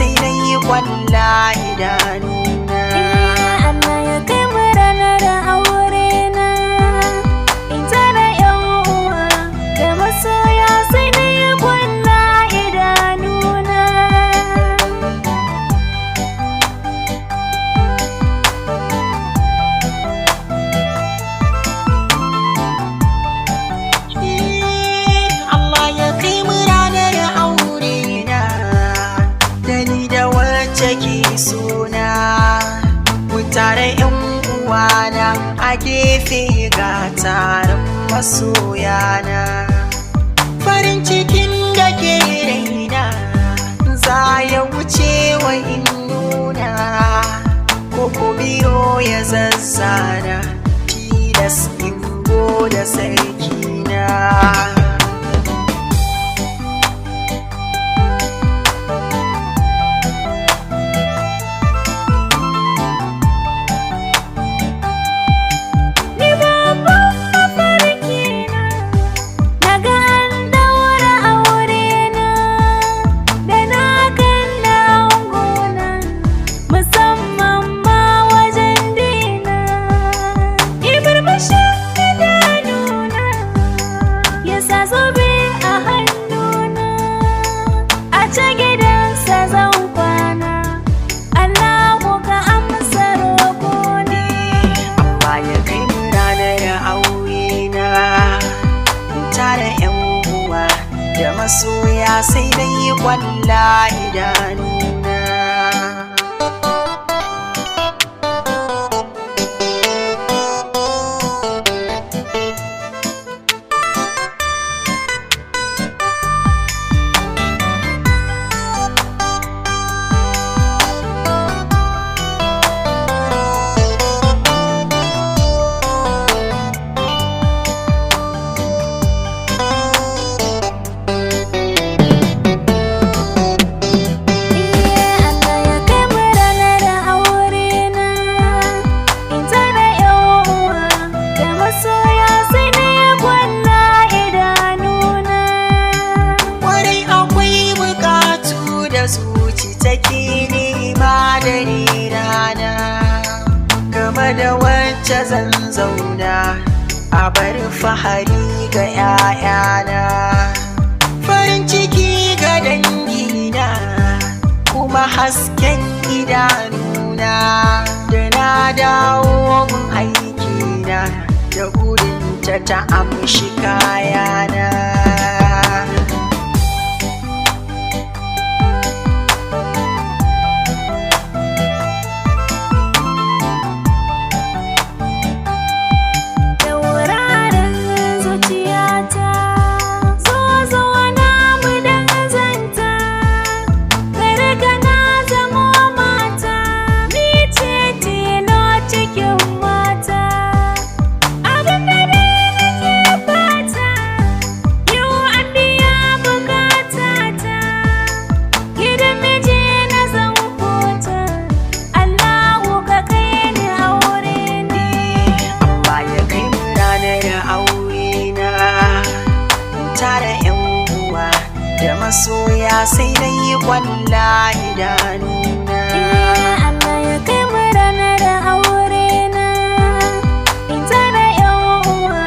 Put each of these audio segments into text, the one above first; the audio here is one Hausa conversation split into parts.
sai na yi kwalla idanuna. Allah ya kai mu ranar aure na, in tara yan uwa da masoya sai na yi kwalla idanuna. Allah ya kai mu ranar aure na, da ni da wacce ke sona, mu tare yan uwana a gefe ga taron masoyana. Farin cikin da ke raina za ya wuce wa in nuna, ko ko biro ya zazzana, tilas in da sarkina. Ni babban mafarki na, naga an daura aure na, da na kalla angona, musamman ma wajen dina. Murmushin idanuna ya sa zobe a hannuna, a ce gidansa zan kwana, Allahu ka amsa roƙona. Allah ya kai mu ranar aure na, tare yan uwa da masoya sai na yi kwalla idanuna. Allah ya kai mu ranar aure na, in tara yan uwa da masoya sai na yi kwalla idanuna. Kwarai akwai bukatu da zuci take nema dare rana, game da wacce zan zauna a bar fahari ga 'ya'yana, farin ciki ga dangina, kuma hasken idanuna, da na dawo gun aikina da gurinta ta amshi kayana. Tauraron zuciyata, zo zauna mu dan zanta, kare ka na zamo mata, ni ce tilo cikin mata. Abin da dai nake fata, yau an biya bukatata, gidan miji na zan huta, Allahu ka kai ni aure na. Allah ya kai mu ranar aure na, tare yan uwa da masoya sai na yi kwalla idanuna. Allah ya kai mu ranar aure na, in tara yan uwa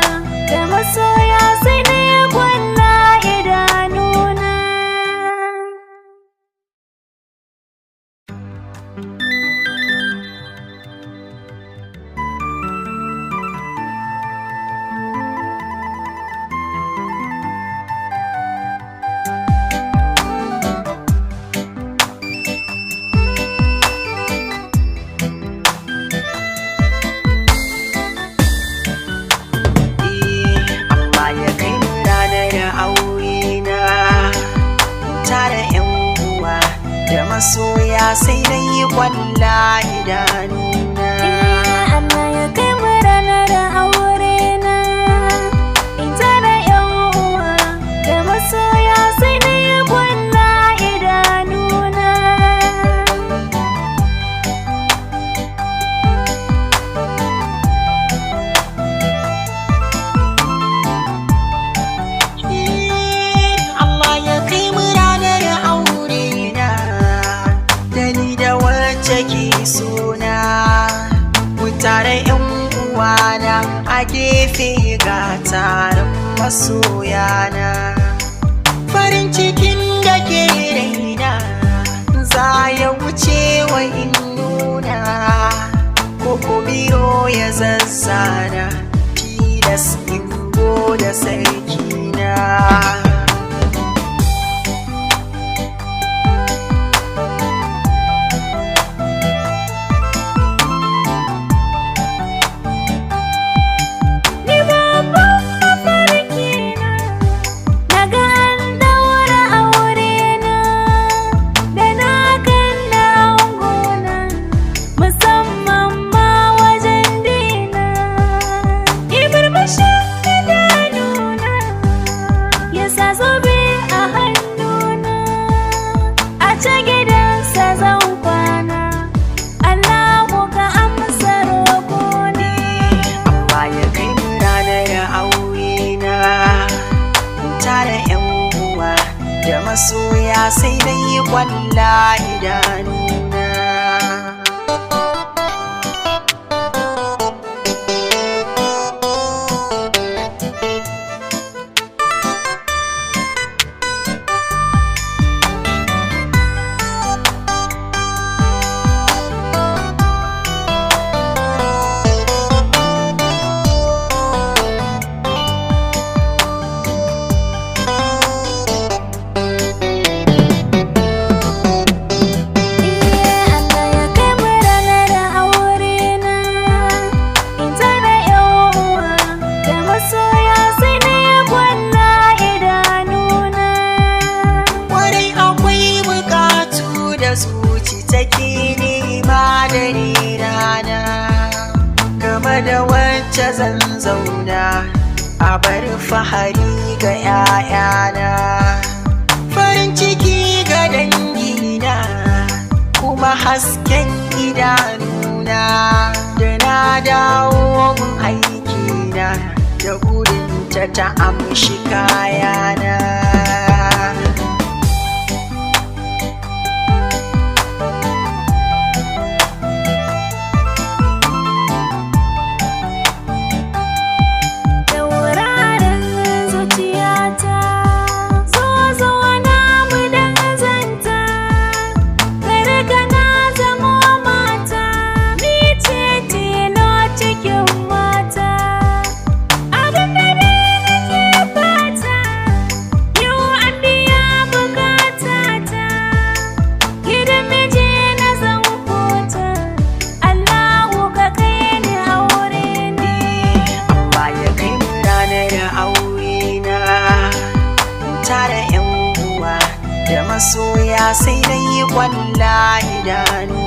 da masoya sai na yi kwalla idanuna. Allah ya kai mu ranar aure na, tare yan uwa da masoya sai na yi kwalla idanuna. Allah ya kai mu ranar aure na, in tara yan uwa da masoya sai na yi kwalla idanuna. Allah ya kai mu ranar aure na. taron masoyana. Farin cikin da ke raina za ya wuce wa in nuna, ko ko biro ya zazzana, tilas in da sarkina. Ni babban mafarki na, naga an daura aure na, da na kalla angona, musamman ma wajen dina. Ibarmashin idanuna, ya sa zobe a hannuna, a ce gidansa zan kwana, Allahu ka amsa roƙona. Allah ya kai mu ranar aure na, tare yan uwa da masoya sai dai kwalla idanuna. Allah ya kai mu ranar aure na, in tara yan uwa da masoya sai na yi kwalla idanuna. Kwarai akwai bukatu da zuci take nema dare rana, game da wacce zan zauna a bar fahari ga 'ya'yana, farin ciki ga dangina, kuma hasken idanuna, da na dawo gun aikina da gurinta ta amshi kayana. Tauraron zuciyata, zo zo na mu dan zanta, kare ka na zamo mata, ni ce tilo cikin mata. Abin da ni nake fata, yau an biya bukatata, gidan miji na zan huta, Allahu ka kai ni aure na. Allah ya kai mu ranar aure na, tare yan uwa da masoya sai dai kwalla idanuna.